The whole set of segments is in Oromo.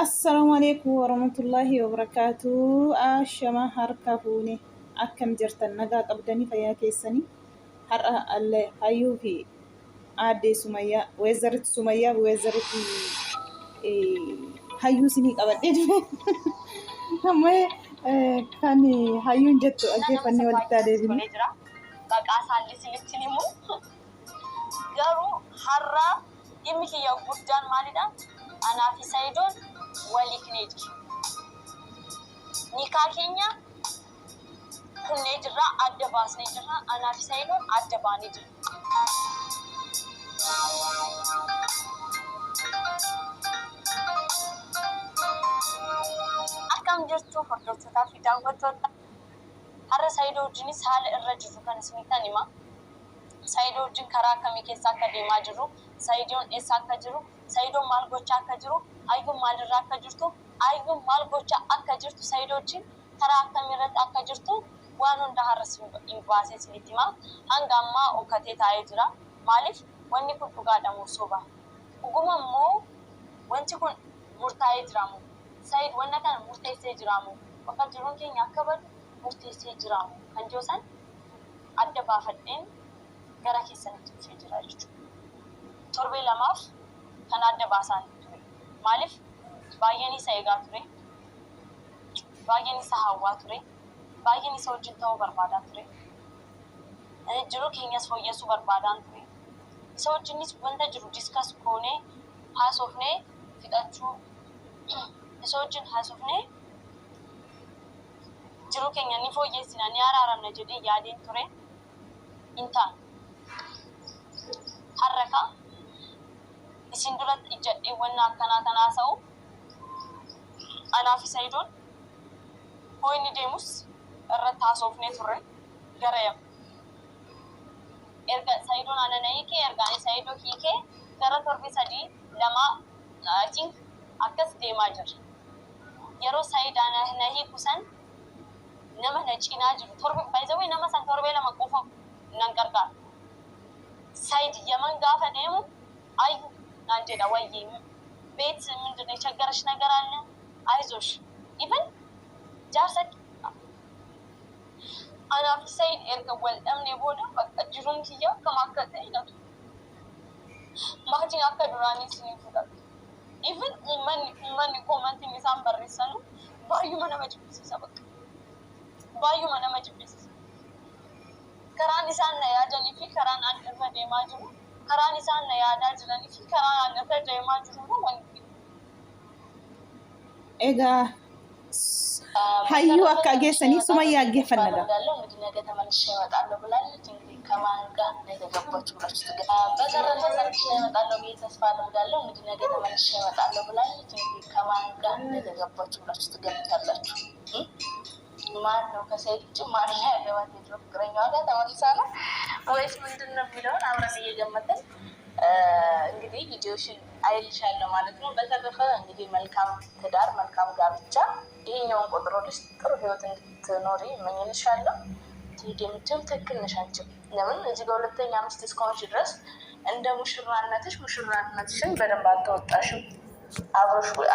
Assalaamu alaikum warahmatullaahi wabarakaatu. Ashama harka fuune akkam jirtan nagaa qabdanii fayyaa keessanii har'a alle hayyuu fi aaddee Sumayyaa weezaritti Sumayyaa fi weezaritti hayyuu isinii qabadhee dhufe. Amma kan hayyuun jettu Nama dhaggeeffannee walitti haa surprise deebinu. godhee jira. Maqaa isaallee isinitti hin himu. Garuu har'a dhimmi kiyya guddaan maalidha? Anaa fi Sayidoon wal hiiknee jirra. Nikaa keenya kunnee jirra, adda baasnee jirra. Anaa fi Sayidoon adda baanee jirra. Akkam jirtu hordoftootaa fi daawwattoota? Har'a Sayidoo wajjinis haala irra jirru kan isinittan hima. Sayidoo wajjin karaa akkamii keessa akka deemaa jirru, Sayidoon eessa akka jiru, Sayidoon maal gochaa akka jiru, Ayyuun maalirra akka jirtu, Ayyuun maal gochaa akka jirtu, Sayidoo wajjin karaa akkamii irratti akka jirtu waan hunda har'a isin baasee isinitti hima. Hanga ammaa okkatee taa'ee jira. Maaliif wanni kun dhugaadha moo soba? Dhuguma immoo wanti kun murtaa'ee jira moo? Sayid wanna kana murteessee jira moo? Bakka jiruun keenya akka badu murteessee jira moo? Kan jiru san adda baafadheen gara keessanitti dhufee jira jechuudha. Torbee lamaaf kan adda baasaan ture. Maaliif baay'een isa eegaa ture. Baay'een isa hawwaa ture. Baay'een isa wajjin ta'uu barbaadaa ture. Jiruu keenyas fooyyessuu barbaadaan ture. Isa wajjinis wanta jiru discuss goonee haasofnee fixachuu isa wajjin haasofnee jiruu keenya ni fooyyeessina, ni araaramna jedhee yaadeen ture. Hin taane. Har'a kaa isin duratti ijjadhee wanna akkanaa kana haasa'u anaa fi Sayidoon hoo inni deemus irratti haasofnee turre gara Yaman. Erga Sayidoon ana na hiikee erga ani Sayidoo hiikee gara torbee sadii lamaa I think akkas deemaa jirra. Yeroo Sayid ana na hiiku san nama na cinaa jiru torbe by the way nama san torbee 2 qofa nan qarqaara. Sayid Yaman gaafa deemu Ayyu naan jedha wayye ቤት ምንድነው የቸገረሽ ነገር አለ አይዞሽ even jaarsa anaa fi Sayid erga wal dhabnee booda bakka jiruun kiyya akkam akka ta'e natu maatiin akka duraanii isin hin fudhatu. Even uummanni koomantiin isaan barreessanu baay'uma nama jibbisiisa bakka. Baay'uma nama jibbisiisa. Karaan isaan na yaadanii fi karaan an irra deemaa jiru, karaan isaan na yaadaa jiranii fi karaan an irra deemaa jiru immoo wal Egaa hayyuu akka geessanii Sumayyaa aggeeffanna gaa. እንግዲህ ነገ ተመልሼ እመጣለሁ ብላለች። እንግዲህ ከማን ጋር እንደገባች ብላችሁ ትገ በተረፈ ሰርቼ እመጣለሁ ብዬ ተስፋ አደርጋለሁ። እንግዲህ ነገ ተመልሼ እመጣለሁ ብላለች። እንግዲህ ከማን ጋር እንደገባች ብላችሁ ትገምታላችሁ? ማን ነው ከሰይድ ውጭ ማን ላይ ያገባት? የድሮ ፍቅረኛዋ ጋር ተመልሳ ነው ወይስ ምንድን ነው የሚለውን አብረን እየገመትን እንግዲህ ቪዲዮሽን አይልሻለሁ ማለት ነው። በተረፈ እንግዲህ መልካም ትዳር፣ መልካም ጋብቻ፣ ይሄኛውን ቆጥሮልሽ ጥሩ ህይወት እንድትኖሪ እመኝልሻለሁ። ትሄድ የምትይው ትክክል ነሽ አንቺም። ለምን እዚህ ጋር ሁለተኛ ሚስት እስከሆንሽ ድረስ እንደ ሙሽራነትሽ ሙሽራነትሽን በደንብ አልተወጣሽም።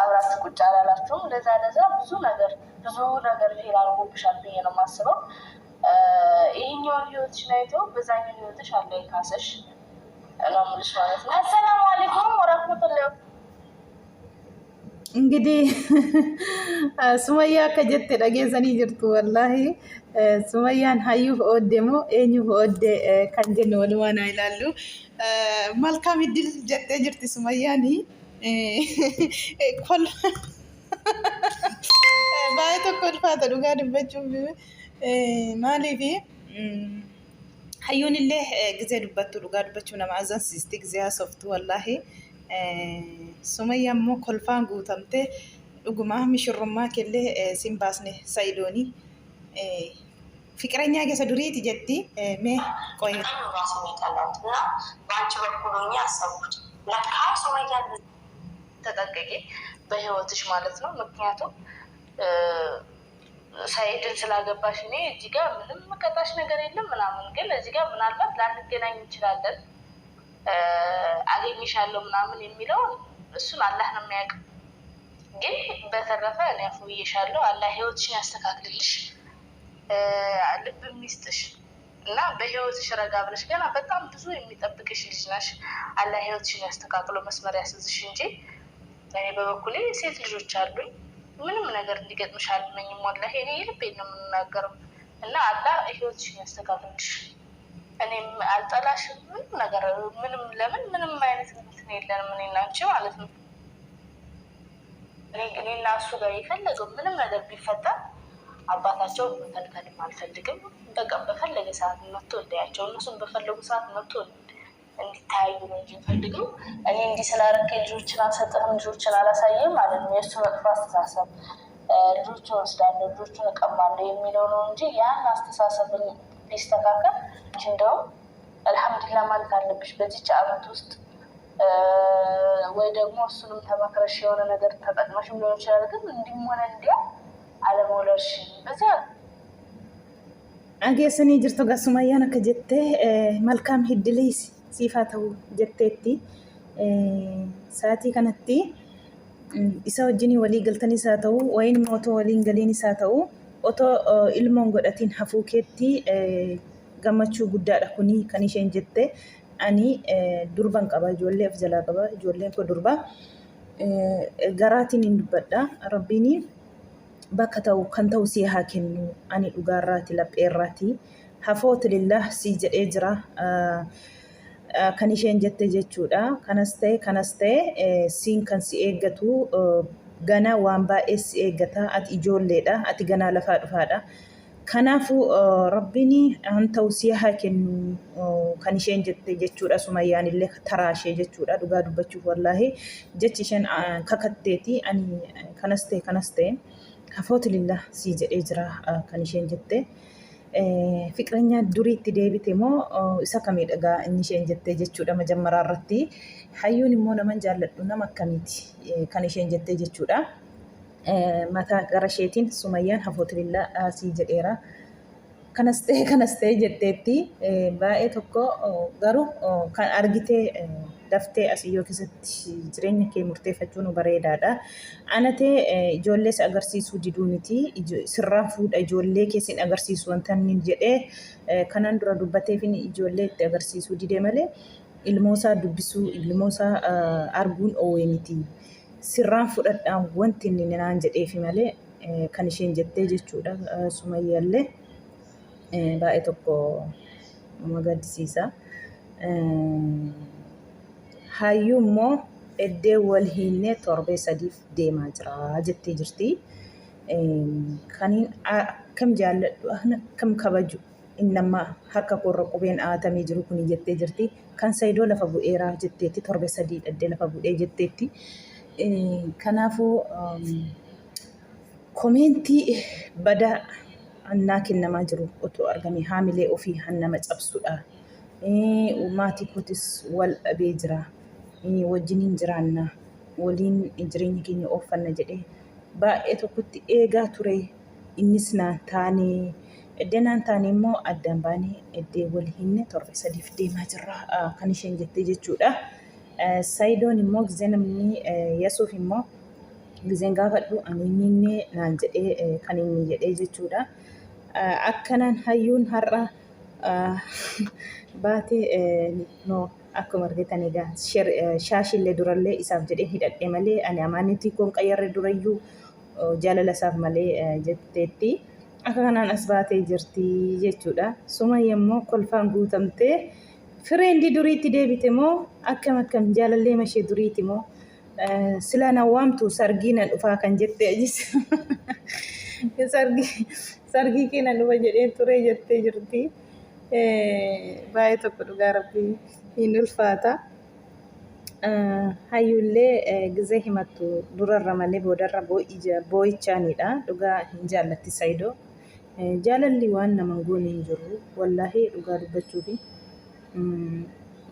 አብራችሁ ቁጭ አላላችሁም። ለዛ ለዛ ብዙ ነገር ብዙ ነገር fail አድርጎብሻል ብዬ ነው የማስበው። ይሄኛውን ህይወትሽን አይቶ በዛኛው ህይወትሽ አለ ይካሰሽ ነው የምልሽ ማለት ነው። አሰላሙ አለይኩም ወራህመቱላሂ እንግዲህ Sumayyaa akka jette dhageessanii jirtu wallaahi. Sumayyaan hayyuuf oodde moo eenyuuf oodde kan jennu walumaan haa ilaallu. Malkaam iddil jettee jirti Sumayyaan. Baay'ee tokko ulfaata dhugaa dubbachuuf maaliif hayyuun illee gizee dubbattu dhugaa dubbachuu nama azansiisti gizee haasoftu wallaahi. Sumayyaa immoo kolfaan guutamte dhugumaa mishirrummaa keellee sin baasne Sa'idoonii. Fiqiranyaa keessa duriiti jetti mee qoyi. በጣም ነው ራሴን የጠላሁት እና በአንቺ በኩል ሆኜ አሰብኩት ለካ ሱመያ ተጠንቀቂ በህይወትሽ ማለት ነው። ምክንያቱም ሰኢድን ስላገባሽ እኔ እዚህ ጋር ምንም መቀጣሽ ነገር የለም ምናምን፣ ግን እዚህ ጋር ምናልባት ላንገናኝ እንችላለን፣ አገኝሻለሁ ምናምን የሚለውን እሱን አላህ ነው የሚያውቅ። ግን በተረፈ እኔ አፉ ብዬሻለሁ። አላህ ህይወትሽን ያስተካክልልሽ፣ ልብ የሚስጥሽ እና በህይወትሽ ረጋ ብለሽ ገና በጣም ብዙ የሚጠብቅሽ ልጅ ነሽ። አላህ ህይወትሽን ያስተካክሎ መስመር ያስይዝሽ እንጂ እኔ በበኩሌ ሴት ልጆች አሉኝ፣ ምንም ነገር እንዲገጥምሽ አልመኝም። ወላሂ እኔ የልቤን ነው የምናገረው እና አላህ ህይወትሽን ያስተካክልልሽ። እኔም አልጠላሽም፣ ምንም ነገር ምንም ለምን ምንም አይነት እንትን የለንም እኔና አንቺ ማለት ነው። እኔና እሱ ጋር የፈለገው ምንም ነገር ቢፈጠር አባታቸው መከልከልም አልፈልግም። በቃ በፈለገ ሰዓት መጥቶ እንዲያቸው እነሱም በፈለጉ ሰዓት መጥቶ እንዲታያዩ ነው እንጂ ፈልገው እኔ እንዲህ ስላረከኝ ልጆችን አልሰጥህም ልጆችን አላሳይም ማለት ነው። የእሱ መጥፎ አስተሳሰብ ልጆችን ወስዳለሁ ልጆችን እቀማለሁ የሚለው ነው እንጂ ያን አስተሳሰብን ቢስተካከል እንደውም አልሐምዱሊላህ ማለት አለብሽ በዚች አመት ውስጥ ወይ ደግሞ እሱንም ተመክረሽ የሆነ ነገር ተጠቅመሽም ሊሆን ይችላል። ግን እንዲህም ሆነ እንዲያ አለመውለድሽ በዚያ Dhageessanii jirtu egaa Sumayyaan akka jettee malkaam hiddilee siif haa ta'u jetteetti. Sa'aatii kanatti isa wajjin walii galtanis haa ta'u wayin immoo otoo waliin galiinis haa ta'u otoo ilmoon godhatiin hafuu keetti gammachuu guddaadha kuni kan isheen jette. Ani durban qaba, ijoollee of jalaa qaba, ijoolleen koo durba. Garaatiin hin dubbadha. Rabbiin bakka ta'u kan ta'u si haa kennu. Ani dhugaarraati lapheerraati. Hafoota lillah si jedhee jira. Kan isheen jette jechuudha. Kanas ta'e kanas ta'e siin kan si eeggatu ganaa waan baay'ee si eeggata. Ati ijoolleedha. Ati ganaa lafaa dhufaadha. Kanaafuu Rabbiin han ta'u si haa kennu kan isheen jette jechuudha. Sumayyaan illee taraa ishee jechuudha. Dhugaa dubbachuuf wallaahi jechi isheen kakatteeti. Ani kanas ta'e kanas ta'e hafoota lillah si jedhee jira kan isheen jette. Fiqiranya duriitti deebite moo isa kamidha gaa inni isheen jette jechuudha majammaraa irratti. Hayyuun immoo naman jaalladhu nama akkamiiti kan isheen jette jechuudha. Mataa gara isheetiin Sumayyaan hafoota lillah sii jedheera. Kanas ta'e kanas ta'e jetteetti baay'ee tokko garuu kan argitee daftee asiyyoo keessatti jireenya kee murteeffachuun bareedaadha. Anatee ijoollee si agarsiisuu diduu miti sirraa fuudha ijoollee kee sin agarsiisu wanta inni jedhee kanaan dura dubbateef ijoollee itti agarsiisuu didee malee ilmoosaa dubbisuu ilmoosaa arguun oowwee miti. Sirraan fudhadhaan wanti inni naan jedheefi malee kan isheen jettee jechuudha. Sumayyaallee baay'ee tokko nama gaddisiisa. Hayyuu immoo eddee wal hiinnee torbee sadiif deemaa jira jettee jirti. Kaniin akkam jaalladhu akkam kabaju inni amma harka koorra qubeen aatamee jiru kuni jettee jirti. Kan Sayidoo lafa bu'eera jetteetti torbee sadii dhaddee lafa bu'ee jetteetti. Kanaafuu komeentii badaa annaa kennamaa jiru otoo argame haamilee ofii hannama cabsudha. Maatii kootis wal dhabee jira. Wajjiniin jiraanna. Waliin jireenya keenya ooffanna jedhee baay'ee tokkotti eegaa ture. Innis naan taane. Eddee naan taane immoo addaan baanee eddee wal hinne torbe sadiif deemaa jirra kan isheen jettee jechuudha. Sayidoon immoo gizee namni Yasuuf immoo gizeen gaafadhu ani minnee naan jedhee kan inni jedhee jechuudha. Akkanaan hayyuun har'a baatee no akkuma argitan egaa shaashillee durallee isaaf jedhee hidhadhe malee ani amaanitii koon qayyarre durayyuu jaalala isaaf malee jetteetti. Akka kanaan as baatee jirti jechuudha. Sumayya immoo kolfaan guutamtee fireendii duriitti deebite moo akkam akkam jaalallee mashee duriiti moo silaa na waamtu sargii na dhufaa kan jette sargii sargii kee na dhufa jedhee ture jettee jirti. Baay'ee tokko dhugaa rabbii hin ulfaata. Hayyuullee gizee himattu durarra malee boodarra boo'ichaanidha. Dhugaa hin jaallatti Sayidoo. Jaalalli waan nama hin goone hin jiru. Wallaahi dhugaa dubbachuufi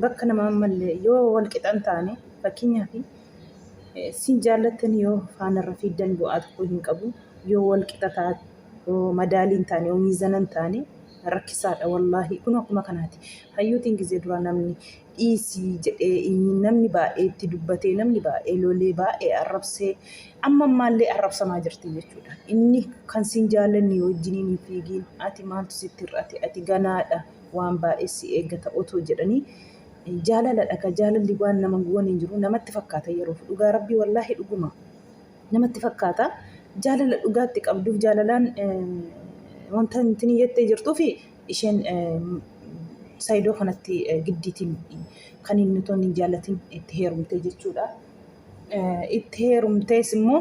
bakka nama malle yoo wal qixan taane fakkeenyaaf sin jaallattan yoo faanarra fiiddan bu'aa tokko hin qabu. Yoo wal qixa taate yoo madaalii hin taane yoo miizana hin taane Rakkisaadha wallaahi. Kun akkuma kanaati. Hayyuutiin gizee duraa namni dhiisii jedhee namni baay'ee itti dubbatee namni baay'ee lolee baay'ee arrabsee amma ammaallee arrabsamaa jirti jechuudha. Inni kan siin jaallanne wajjiniin hin fiigiin ati maaltu sitti hir'ate ati ganaadha waan baay'ee si eeggata otoo jedhanii jaalaladha ka jaalalli waan nama goon hin jiru namatti fakkaata yeroof dhugaa rabbii wallaahi dhuguma namatti fakkaata jaalala dhugaatti qabduuf jaalalaan wanta intini jettee jirtuu fi isheen saayidoo kanatti giddiitiin kan inni otoo hin jaallatin itti heerumte jechuudha. Itti heerumtees immoo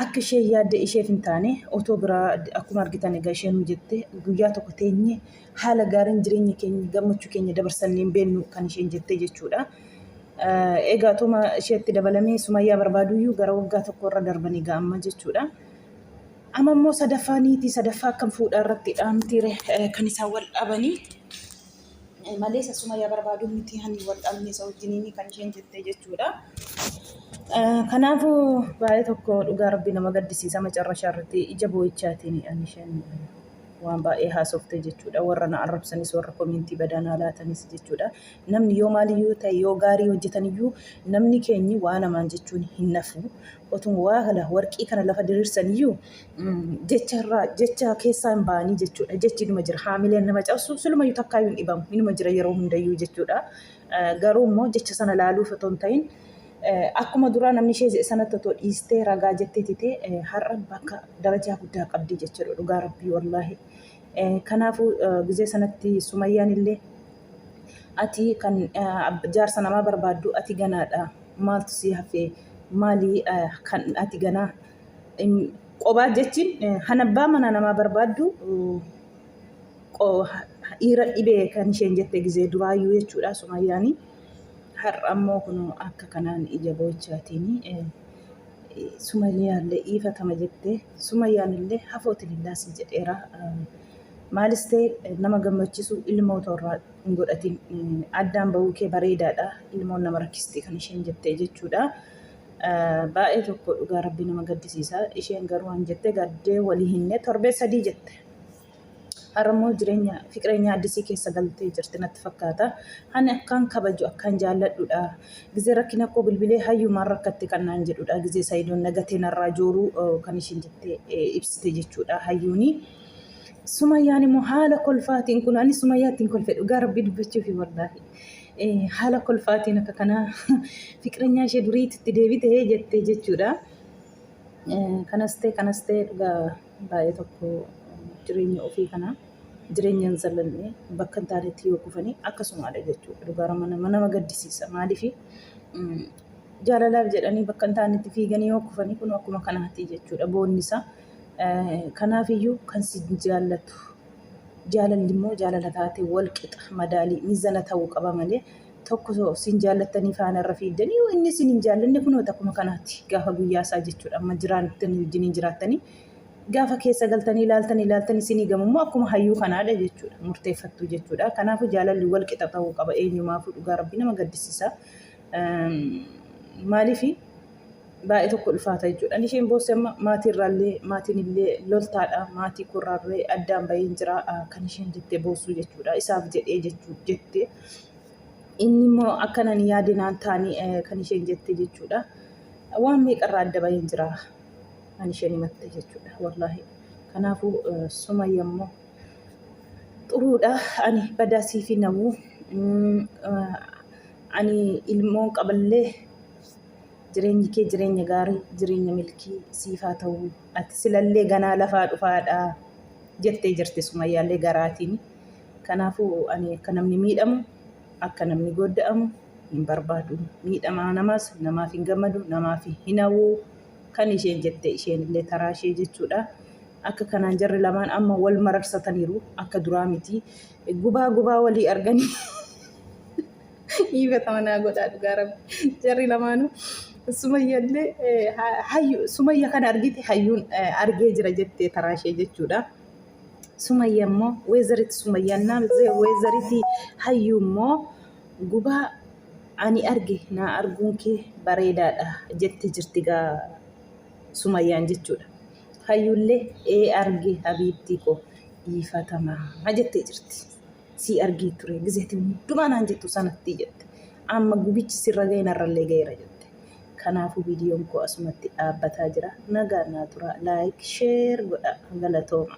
akka isheen yaadde isheef hin taane otoo biraa akkuma argitan egaa isheen jette guyyaa tokko teenye haala gaariin jireenya keenya gammachuu keenya dabarsannee hin beeknu kan isheen jette jechuudha. Egaa otuma isheetti dabalamee Sumayyaa barbaaduyyuu gara waggaa tokko irra darbanii egaa amma jechuudha. Amma immoo sadaffaa niitii sadaffaa akkam fuudhaa irratti dhaamtiire kan isaan wal dhabanii malee isa Sumayyaa barbaaduu miti hani wal dhabne isa wajjiniin kan isheen jette jechuudha. Kanaafuu baay'ee tokko dhugaa rabbi nama gaddisiisa macarrashaa irratti ija boo'ichaatiin ani isheen waan baay'ee haasofte jechuudha. Warra na arrabsanis warra komentii badaa naa laatanis jechuudha. Namni yoo maaliyyuu ta'e yoo gaarii hojjetaniyyuu namni keenyi waa namaan jechuun hin nafu. Otuma waa kana warqii kana lafa diriirsaniyyuu jecha irraa jecha keessaa hin ba'anii jechuudha. Jechi inuma jira. Haamileen nama cabsu silumayyuu takkaayyuu hin dhibamu. Inuma jira yeroo hundayyuu jechuudha. Garuu immoo jecha sana laaluuf otoo hin ta'in akkuma duraa namni ishee sanatti otoo dhiistee ragaa jettee titee har'a bakka darajaa guddaa qabdi jechuudha dhugaa rabbii wallaahi. Kanaafuu gizee sanatti Sumayyaan illee ati kan jaarsa namaa barbaaddu ati ganaadha maaltu si hafe maali kan ati ganaa qobaa jechiin hanabbaa mana namaa barbaaddu dhiira dhibee kan isheen jette gizee duraayyuu jechuudha Sumayyaani. Har'a ammoo kun akka kanaan ija boo'ichaatiin Sumayyaallee dhiifatama jette Sumayyaan illee hafooti lillaasii jedheera. Maalis ta'e nama gammachiisu ilmoo torraa hin godhatin addaan bahuu kee bareedaadha. Ilmoon nama rakkisti kan isheen jette jechuudha. Baay'ee tokko dhugaa rabbi nama gaddisiisa. Isheen garuu waan jette gaddee walii hinne torbee sadii jette. Har'a immoo jireenya fiqireenya addisii keessa galtee jirti natti fakkaata. Ani akkaan kabaju akkaan jaalladhudha. Gizee rakkina koo bilbilee hayyumaan rakkatte kan naan jedhudha. Gizee Sayidoon nagatee narraa jooruu kan ishiin jettee ibsite jechuudha hayyuuni. Sumayyaan immoo haala kolfaatiin kun ani Sumayyaattiin kolfe dhugaa rabbii dubbachuufi wallaahi. Haala kolfaatiin akka kanaa fiqirenyaa ishee duriitti deebite jettee jechuudha. Kanas ta'e kanas ta'e dhugaa baay'ee tokko jireenya ofii kana jireenya hin zallanne bakka hin taanetti yoo kufanii akkasumaadha jechuudha. Dhugaa nama nama gaddisiisa. Maaliif jaalalaaf jedhanii bakka hin taanetti fiiganii yoo kufanii kun akkuma kanaati jechuudha boonni isaa. Kanaafiyyuu kan si jaallatu jaalalli immoo jaalala taate wal qixa madaalii mizana ta'uu qaba malee tokko sin jaallattanii faana irra fiiddanii yoo inni sin hin jaallanne kunoo akkuma kanaati gaafa guyyaa isaa jechuudha amma jiraatanii wajjiniin jiraattanii gaafa keessa galtanii ilaaltanii ilaaltanii sinii gamummoo akkuma hayyuu kanaadha jechuudha murteeffattu jechuudha kanaafuu jaalalli wal qixa ta'uu qaba eenyumaafuu dhugaa rabbi nama gaddisiisa maaliifi baay'ee tokko ulfaata jechuudha. Ani isheen boosse amma maatii irraallee maatiin illee loltaadha maatii korraallee addaan baheen jira kan isheen jettee boossuu jechuudha isaaf jedhee jechuu jette inni immoo akka nan yaade naan taane kan isheen jette jechuudha. Waan meeqarraa adda baheen jira kan isheen himatte jechuudha wallaahi. Kanaafuu Sumayya immoo xuruudha ani badaa siif hin hawwu ani ilmoon qaballee Jireenyi kee jireenya gaarii, jireenya milkii siif haa ta'u. Ati silallee ganaa lafaa dhufaadha jettee jirti Sumayyaallee garaatiin. Kanaafuu ani akka namni miidhamu, akka namni godda'amu hin barbaadu. Miidhamaa namaas namaaf hin gammadu, namaaf hin hawwu kan isheen jette isheen illee taraa ishee jechuudha. Akka kanaan jarri lamaan amma wal mararsataniiru akka duraa miti. Gubaa gubaa walii arganii. Dhiifata manaa godhaa dhugaa rabbi. Jarri lamaanuu Sumayyallee hayyu Sumayya kana argite hayyuun argee jira jettee taraa ishee jechuudha. Sumayya immoo weezaritti Sumayyaan naa weezaritti hayyuu immoo gubaa ani arge naa arguun kee bareedaadha jette jirti gaa Sumayyaan jechuudha. Hayyuullee ee arge habiibtii koo. Dhiifatamaa jettee jirti. Sii argee ture gizeeti hundumaa naan jettu sanatti jette. Amma gubichi sirra ga'e narrallee ga'eera jette. Kanaafuu viidiyoon koo asumatti dhaabbataa jira. Nagaan naa tura. Like, share godha. Galatooma.